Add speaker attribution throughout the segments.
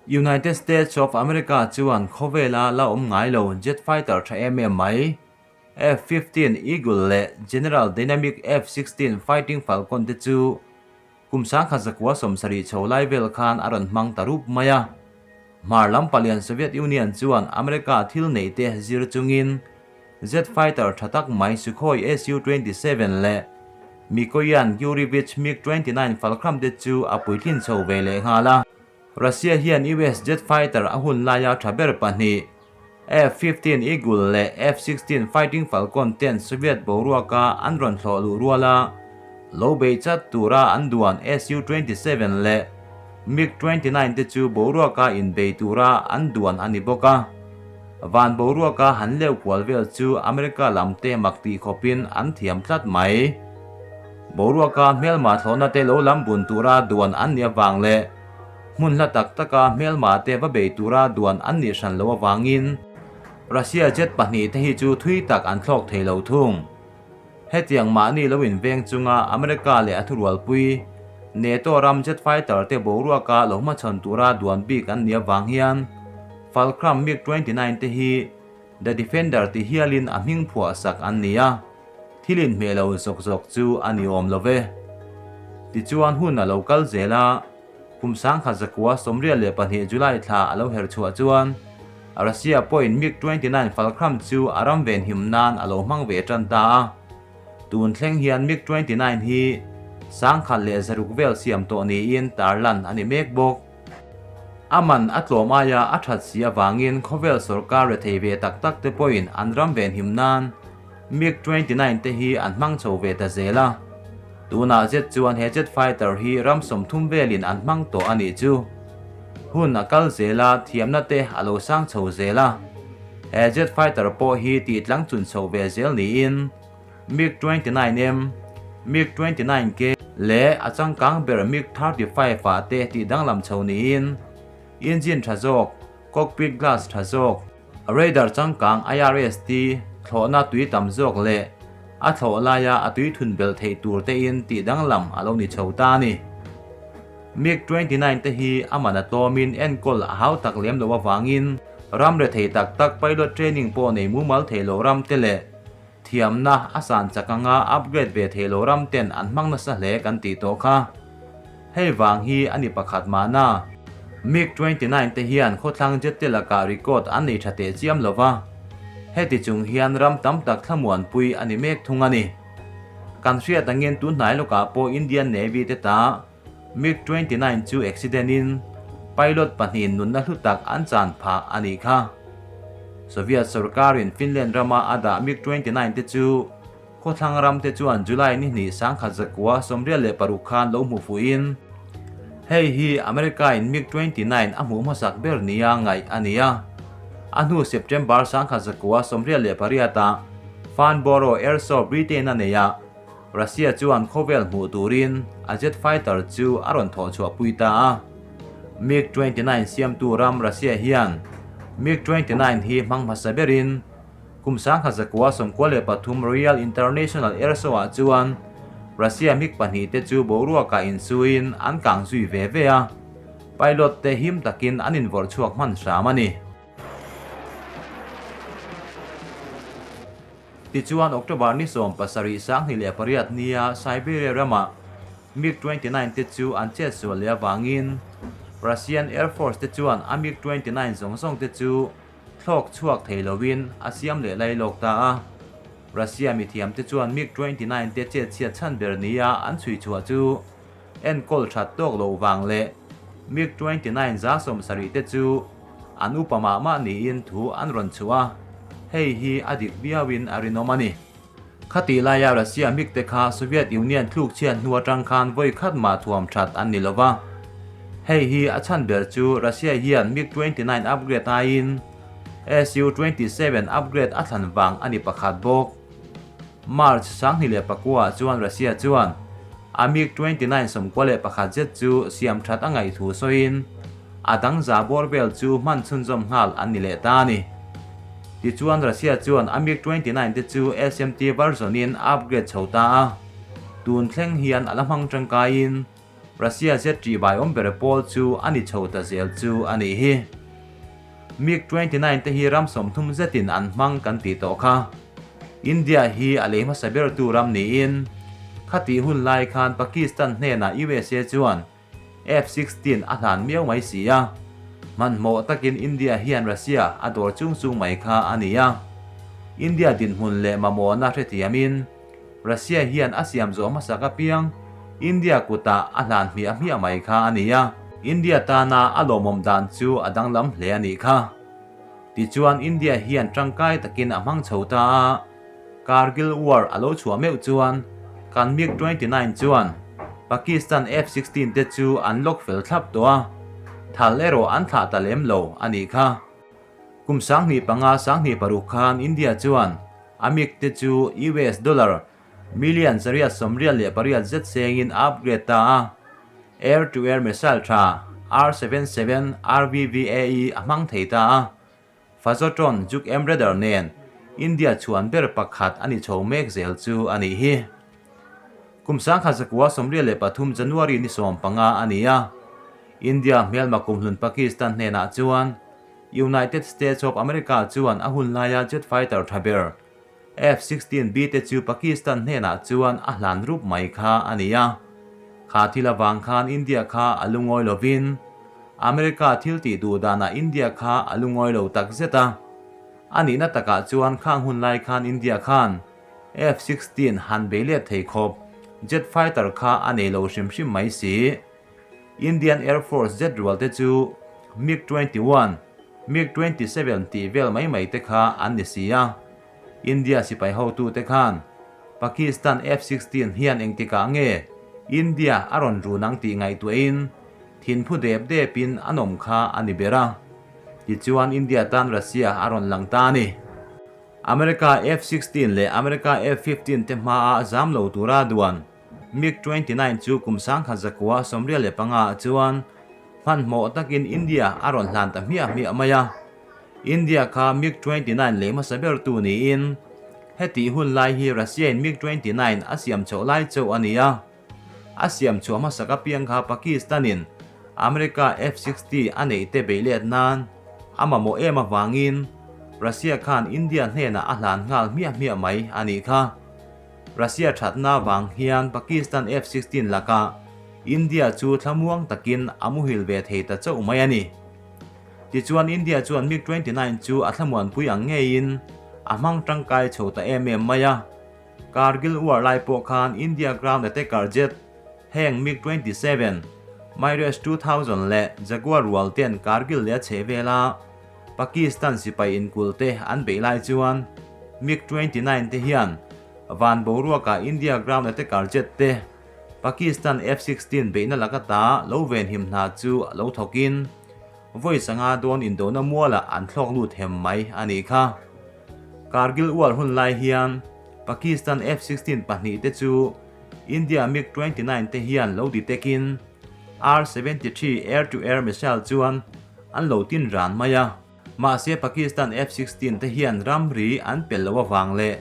Speaker 1: United States of America chuan khawvela la awm ngai lo jet fighter tha em em mai, F-15 Eagle leh General Dynamic F-16 Fighting Falcon te chu kum 1970 chho lai vel khan a rawn hmang ta rup mai a. Hmar lam palian Soviet Union chuan America thil neih te zir chungin jet fighter tha tak mai Sukhoi Su-27 leh Mikoyan Gurevich MiG-29 Falcon te chu a puitlin chho ve leh nghal a. Russia hian US jet fighter a hun laia tha ber pahnih, F-15 Eagle leh F-16 Fighting Falcon ten Soviet boruaka an rawn thlawh luh ruala lo bei chat tura an duan Su-27 leh MiG-29 te chu boruaka inbei tura an duan a ni bawk a. Van boruaka han leu kual vel chu America lam te mak tih khawpin an thiam tlat mai. Boruaka hmelma thlawhna te lo lam bun tura duan an nih avang leh hmun hla tak taka hmelma te va bei tura duan an nih hran loh avangin Russia jet pahnih te hi chu thui tak an thlawk thei lo thung. Hetiang mahni lo inveng chunga America leh a thurualpui NATO ram jet fighter te boruaka lo hmachhawn tura duan bik an nih avang hian Falcram MiG-29 te hi The Defender ti hialin a hming phuah sak an ni a, thil inhmeh lo zawk zawk chu a ni awm lo ve. Tichuan hun a lo kal zel a, kum 1992 July thla a lo her chhuah chuan Russia pawhin MiG-29 Falcram chu a ram venhim nan a lo hmang ve tan ta a. Tun thleng hian MiG-29 hi 1600 vel siam tawh niin tarlan a ni mek bawk. A man a tlawm aia a that si avangin khawvel sorkar rethei ve tak tak te pawhin an ram venhim nan MiG-29 te hi an hmang chho ve ta zel a. Tunah jet chuan he jet fighter hi ram 30 velin an hmang tawh a nih chu. Hun a kal zel a, thiamna te a lo sang chho zel a. He jet fighter pawh hi tih tlang chun chho ve zel niin MiG-29M, MiG-29K leh a changkang ber MiG-35 ah te tih danglam chho niin engine tha zawk, cockpit glass tha zawk, radar changkang IRST thlawhna tui tam zawk leh a thlawh laia a tui thun belh theih tur tein tih danglam a lo ni chho ta a ni. MiG-29 te hi a man a tlawmin enkawl a hau tak lem lo avangin ram rethei tak tak pilot training pawh nei mumal thei lo ram te leh Thiamna a san chak anga upgrade ve thei lo ram ten an hmang nasa hle kan tih tawh kha. Hei vang hi a ni pakhat mahna. MiG-29 te hian khawthlang jet te lakah record an nei tha teh chiam lo va, heti chung hian ram tam tak thlamuanpui a ni mek thung a ni. Kan hriat angin tun hnai lawkah pawh Indian Navy te ta MiG-29 chu accident in pilot pahnih nunna hlu tak an chan phah a nih kha. Soviet sorkarin Finland rama a dah MiG-29 te chu khawthlang ram te chuan July ni hnih 1986 khan lo hmu fuhin hei hi America in MiG-29 a hmuh hmasak ber nia ngaih a ni a. A hnu September 1988 ah Farnborough Air Show Britain a nei a, Russia chuan khawvel hmuh turin a jet fighter chu a rawn thawh chhuah pui ta a. MiG-29 siamtu ram Russia hian MiG-29 hi hmang hmasa berin kum 1993 Royal International Air Show ah chuan Russia MiG pahnih te chu boruakah insuin an kang zui ve ve a, pilot te him takin an invawrh chhuak hman hram a ni. Tichuan October ni 17 2008 nia Siberia rama MiG-29 te chu an chet sual leh avangin Russian Air Force te chuan a MiG-29 zawng zawng te chu thlawk chhuak thei loin a siam leh lai lawk ta a. Russia mithiam te chuan MiG-29 te chet chhiat chhan ber nia an chhui chhuah chu enkawl that tawk loh vang leh MiG-29 70 te chu an upa mah mah niin thu an rawn chhuah a, hei hi a dik viauin a rinawm a ni. Khatih laia Russia MiG te kha Soviet Union thluk chhiat hnu atang khan vawi khat mah thuam that an ni lova. Hei hi a chhan ber chu Russia hian MiG-29 upgrade aiin Su-27 upgrade a thlan vang a ni pakhat bawk. March 2009 ah chuan Russia chuan a MiG-29 91 zet chu siam that a ngaih thu sawiin a dang za bawr vel chu hman chhunzawm nghal an ni leh ta a ni. Tichuan Russia chuan a MiG-29 te chu SMT version in a upgrade chho ta a, tun thleng hian a la hmang tangkaiin. Russia jet ṭihbai awm ber pawl chu a ni chho ta zel chu a nih hi. MiG 29 te hi ram 30 zetin an hmang kan tih tawh kha. India hi a lei hmasa bertu ram niin khatih hun lai khan Pakistan hnenah USA chuan F-16 a hlan miau mai si a. Hmanhmawh takin India hian Russia a dawr chung chung mai kha a ni a. India dinhmun leh mamawhna hrethiamin Russia hian a siam zawh hmasak apiang India kutah a hlan hmiah hmiah mai kha a ni a. India tana a lawmawm dan chu a danglam hle a nih kha. Tichuan India hian tangkai takin a hmang chho ta a, Kargil War a lo chhuah meuh chuan kan MiG 29 chuan Pakistan F-16 te chu an lock fel thlap tawh a, thal erawh an thlah ta lem lo a nih kha. Kum 2005 2006 khan India chuan a MiG te chu US dollar million 888 zet sengin a upgrade ta a, air to air missile tha R-77 RVVAE a hmang thei ta a, Phazotron Juk M radar nen India chhuan ber pakhat a ni chho mek zel chu a nih hi. Kum 1983 January ni 15 a ni a, India hmelma kumhlun Pakistan hnenah chuan United States of America chuan a hun laia jet fighter tha ber F-16B te chu Pakistan hnenah chuan a hlan rup mai kha a ni a. Kha thil avang khan India kha a lungawi lovin America thil tih duh danah India kha a lungawi lo tak zet a. A nihna takah chuan khang hun lai khan India khan F-16 han bei let thei khawp jet fighter kha a nei lo hrim hrim mai si. Indian Air Force jet rual te chu MiG 21, MiG 27 tih vel mai mai te kha an ni si a. India sipai hotu te khan Pakistan F-16 hian engtikah nge India a rawn run ang tih ngaihtuahin thinphu dep depin an awm kha a ni ber a. Tichuan India tan Russia a rawn lang ta a ni. America F-16 leh America F-15 te hmaa zam lo tura duan MiG 29 chu kum 1995 ah chuan hmanhmawh takin India a rawn hlan ta hmiah hmiah mai a. India kha MiG 29 lei hmasa bertu niin hetih hun lai hi Russia in MiG 29 a siam chhoh lai chauh a ni a. A siam chhuah hmasak apiang kha Pakistan in America F-60 a neih te beih let nan a mamawh em avangin Russia khan India hnenah a hlan nghal hmiah hmiah mai a nih kha. Russia thatna vang hian Pakistan F-16 lakah India chu thlamuang takin a muhil ve thei ta chauh mai a ni. Tichuan India chuan MiG 29 chu a thlamuanpui ang ngeiin a hmang tangkai chho ta em em mai a. Kargil War lai pawh khan India ground attacker jet heng MiG 27, Mirage 2000 leh Jaguar rual ten Kargil leh a chhehvela Pakistan sipai inkulh te an beih lai chuan MiG 29 te hian van boruakah India ground attacker jet te Pakistan F-16 beihna laka ta lo venhim hna chu lo thawkin vawi sanga dawn indona mualah an thlawk lut hem mai a nih kha. Kargil War hun lai hian Pakistan F-16 pahnih te chu India MiG 29 te hian lo ditekin R-73 air-to-air missile chuan an lo tin ran mai a. Mahse Pakistan F-16 te hian ramri an pel lo avang leh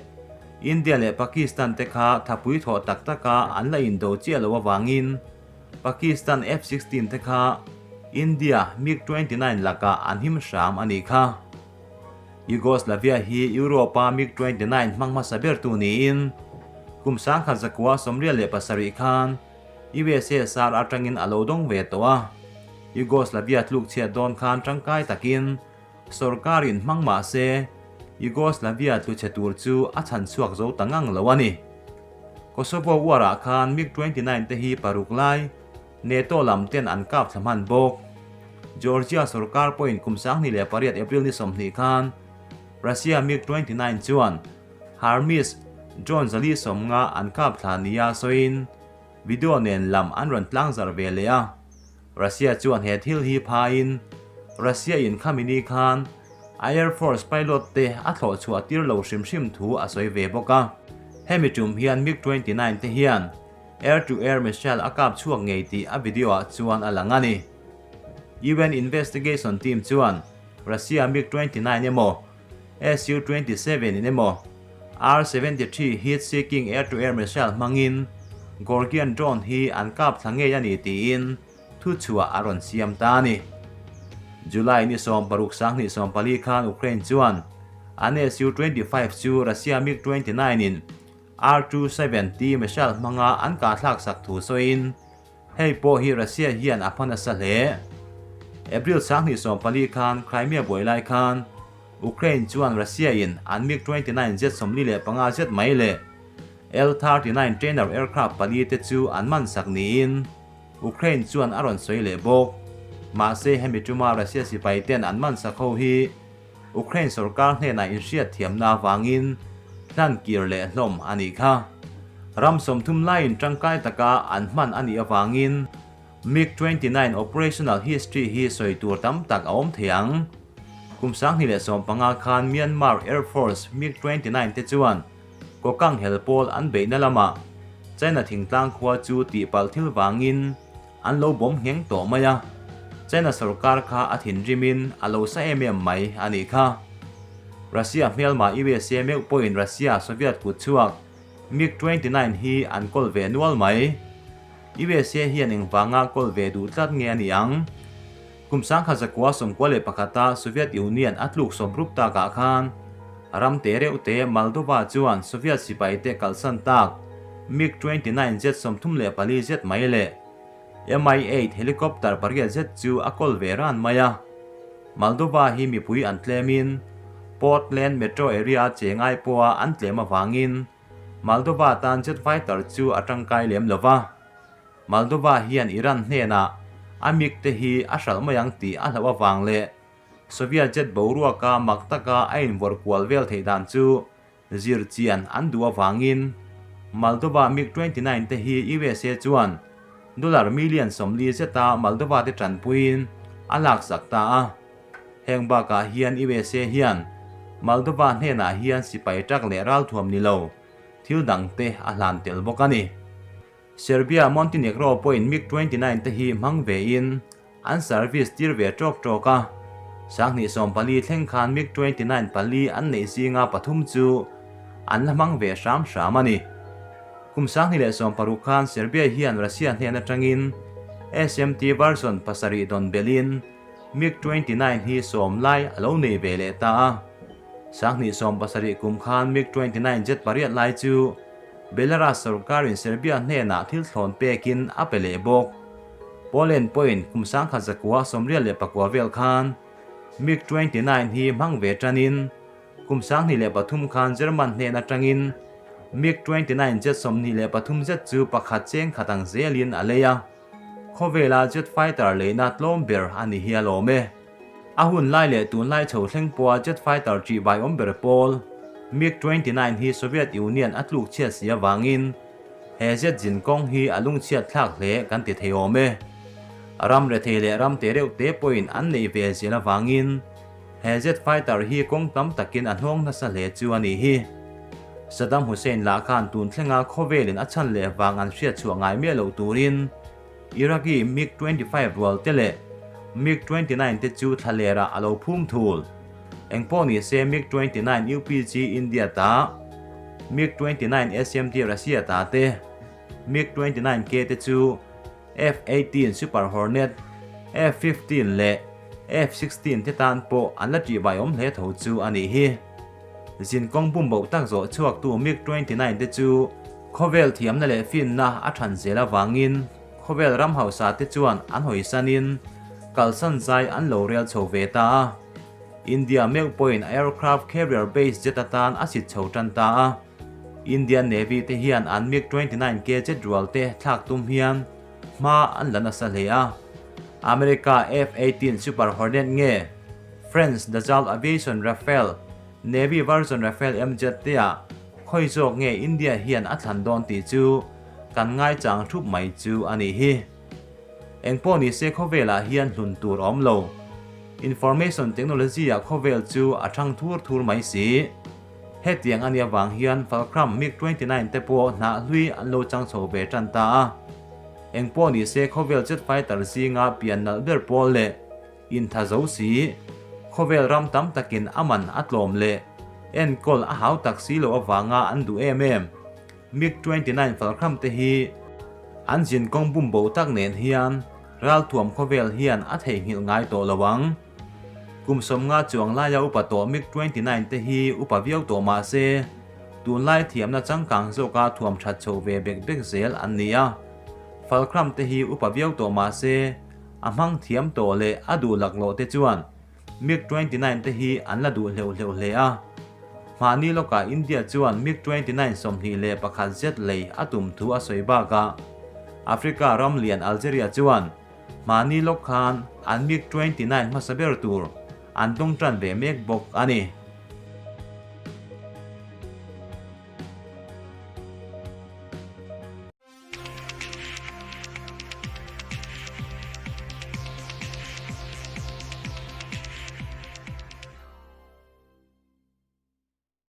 Speaker 1: India leh Pakistan te kha thapui thawh tak taka an la indo chiah lo avangin Pakistan F-16 te kha India MiG 29 lakah an him hram a nih kha. Yugoslavia hi Europe-a MiG 29 hmang hmasa bertu niin kum 1987 khan USSR atangin a lo dawng ve tawh a. Yugoslavia tluk chhiat dawn khan tangkai takin sorkarin hmang mah se Yugoslavia tlu chhe tur chu a chhan chhuak zo ta ngang lo a ni. Kosovo War-ah khan MiG 29 te hi paruk lai NATO lam ten an kap thla hman bawk. Georgia sorkar pawhin kum 2008 April ni 20 khan Russia MiG 29 chuan Hermes drone 450 an kap thla nia sawiin video nen lam an rawn tlang zar ve leh a. Russia chuan he thil hi phaiin Russia in khami ni khan Air Force pilot te a thlawh chhuah tir lo hrim hrim thu a sawi ve bawk a. Hemi tum hian MiG 29 te hian air to air missile a kap chhuak ngei tih a video ah chuan a lang a ni. UN investigation team chuan Russia MiG 29 emaw Su-27 in emaw R-73 heat-seeking air-to-air missile hmangin Gorgian drone hi an kap thla ngei a ni tiin thuchhuah a rawn siam ta a ni. July ni 16 2014 khan Ukraine chuan an Su-25 chu Russia MiG-29 in R-270 missile hmanga an kahthlak sak thu sawiin hei pawh hi Russia hian a hma nasa hle. April 2014 khan Crimea buai lai khan Ukraine chuan Russia in an MiG-29 jet 45 zet mai leh L-39 trainer aircraft pali te chu an man sak niin Ukraine chuan a rawn sawi leh bawk. Mahse hemi tuma Russia sipai ten an man sak ho hi Ukraine sorkar hnenah inhriat thiamna avangin hlan kir leh hlawm a nih kha. Ram 30 laiin tangkai taka an hman a nih avangin MiG-29 operational history hi sawi tur tam tak a awm thei ang. Kum 2015 khan Myanmar Air Force MiG-29 te chuan Kokang hel pawl an beihna lamah China thingtlang khua chu tihpalh thil vangin an lo bawm ngheng tawh mai a, China sorkar kha a thinrimin a lo sa em em mai a nih kha. Russia hmelma USA meuh pawhin Russia Soviet kut chhuak MiG-29 hi an kawl ve nual mai. USA hian engvanga kawl ve duh tlat nge a ni ang? Kum 1991-a Soviet Union a tluk sawp rup takah khan ram te reuh te Moldova chuan Soviet sipai te kalsan tak MiG-29 jet 34 zet mai leh Mi-8 helicopter pariat zet chu a kawl ve ran mai a. Moldova hi mipui an tlemin Portland metro area a che ngai pawha an tlem avangin Moldova tan jet fighter chu a tangkai lem lo va. Moldova hian Iran hnenah a MiG te hi a hralh mai ang tih a hlauh avang leh Soviet jet boruaka mak taka a invawrh kual vel theih dan chu zir chian an duh avangin Moldova MiG-29 te hi USA chuan dollar million 40 zeta Moldova te tanpuiin a laksak ta a. Heng bakah hian USA hian Moldova hnenah hian sipai tak leh ralthuam ni lo thil dang te a hlan tel bawk a ni. Serbia Montenegro pawhin MiG-29 te hi hmang vein an service tir ve tawk tawk a, 2014 thleng khan MiG-29 pali an neih zinga pathum chu an la hmang ve hram hram a ni. Kum 2016 khan Serbia hian Russia hnen atangin SMT version 7 dawn belhin MiG-29 hi 10 lai a lo nei ve leh ta a. 2017 kum khan MiG-29 jet pariat lai chu Belarus sorkarin Serbia hnenah thil thlawn pekin a pe leh bawk. Poland pawhin kum 1989 vel khan MiG-29 hi hmang ve tanin kum 2003 khan German hnen atangin MiG-29 jet 23 zet chu pakhat cheng khat ang zelin a lei a. Khawvela jet fighter leina tlawm ber a ni hi a lawm e. A hun lai leh tun lai chho thleng pawha jet fighter ṭih vai awm ber pawl MiG-29 hi Soviet Union a tluk chhiat si avangin he jet zin kawng hi a lungchhiat thlak hle kan ti thei awm e. Ram rethei leh ram te reuh te pawhin an neih ve zel avangin he jet fighter hi kawng tam takin a hnawng nasa hle chu a nih hi. Saddam Hussein lah khan tun thlenga khawvelin a chhan leh vang an hriat chhuah ngai miah loh turin Iraqi MiG-25 rual te leh MiG-29 te chu thlalerah a lo phum thul. Engpawh ni se MiG-29 UPG India ta, MiG-29 SMT Russia ta te, MiG-29K te chu F-18 Super Hornet, F-15 leh F-16 te tan pawh an la ṭihbai awm hle tho chu a nih hi. Zin kawng bumboh tak zawh chhuaktu MiG-29 te chu khawvel thiamna leh finna a ṭhan zel avangin khawvel ram hausa te chuan an hawisanin kalsan zai an lo rel chho ve ta a. India meuh pawhin aircraft carrier base jet atan a sit chho tan ta a. Indian Navy te hian an MiG-29K jet rual te thlak tum hian hma an la nasa hle a. America F-18 Super Hornet nge French Dassault Aviation Rafale, Navy version Rafale MJ te ah khawi zawk nge India hian a thlan dawn tih chu kan ngaichang thup mai chu a nih hi. Engpawh ni se khawvelah hian hlun tur a awm lo. Information technology ah khawvel chu a thang thur thur mai si. Hetiang a nih avang hian Falkram MiG-29 te pawh hnah hlui an lo chang chho ve tan ta a. Engpawh ni se khawvel jet fighter zinga pian nalh ber pawl leh intha zo si, khawvel ram tam takin a man a tlawm leh enkawl a hau tak si loh avanga an duh em em. MiG-29 Falkram te hi. An zin kawng bum bo tak nen hian ralthuam khawvel hian a theihnghilh ngai tawh lo ang. Kum 50 chuang laia upa tawh MiG 29 te hi upa viau tawh mah se, tunlai thiamna changkang zawka thuam that chho ve bek bek zel an ni a. Falkram te hi upa viau tawh mah se, a hmang thiam tawh leh a duh laklawh te chuan MiG 29 te hi an la duh hleuh hleuh hle a. Mahni lawkah India chuan MiG 29 21 zet lei a tum thu a sawi bakah Africa ram lian Algeria chuan mahni lawk khan an MiG 29 hmasa ber tur an dawng tan ve mek bawk a ni.